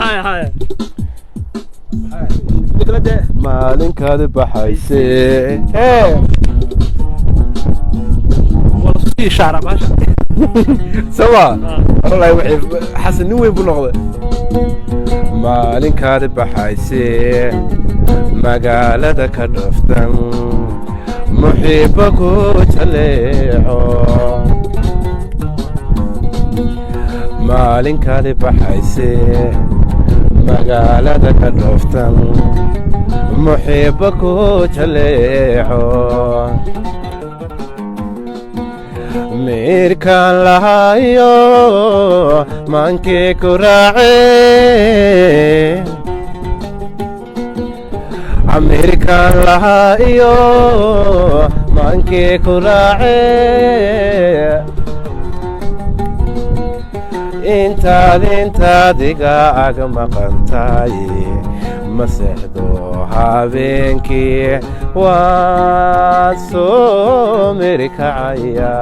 Haya, haya. Mid kale dee. Maalinkaad baxayse. Waa la sii ishaaraa maasha. Sama wallahi, wixii Xasan nin weyn buu noqday. Maalinkaad baxayse, magaalada ka dhoftan, muxiibo ku jaleeco. Maalinkaad baxayse, magaalada ka dhoftan, muxiibo ku jaleeco. Miirkaan lahayo maankii ku raace, Ameerikaan lahaa iyo maankii ku raace. Intaad iga ag maqan tahay, ma seexdo habeenkii, waan soo miri kacaya.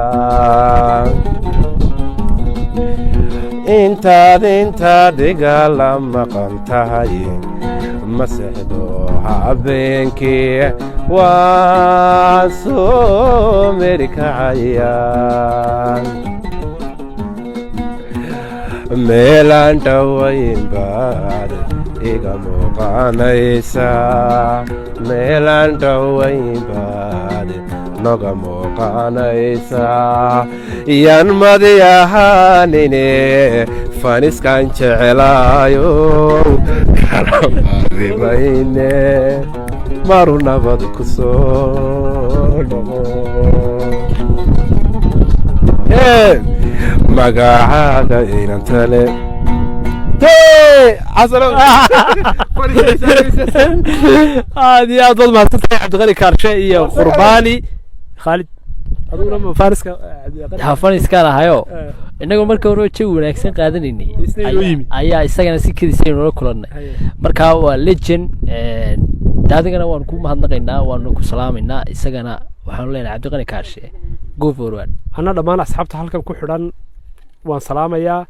Intaad iga la maqan tahay, ma seexdo habeenkii, waan soo miri kacaya. Meelaan dhowayn baad iga muuqanaysaa, meelaan dhowayn baad noga muuqanaysaa. Yaan madi ahaanine, faniskan jecelaayo, kala maadimayne, maru nabad ku soo dhaqo. Magacaaga inantale. Aad iyo aad baad mahadsantahay, Cabdiqani Kaarshe iyo Qurbaani Khaalid. Adiguna ma fariska Cabdiqani? Xafaniskaan ahayo. Innagoo marka hore jawi wanaagsan qaadanaynay Isna inoo yimi. Ayaa isagana si kedis aynu la kulannay. Marka waa legend de. Adigana waanu ku mahadnaqaynaa, waanu ku salaamaynaa. Isagana waxaanu leenahay, Cabdiqani Kaarshe, go forward. Anna dhammaan asxaabta halkan ku xidhan waan salaamayaa.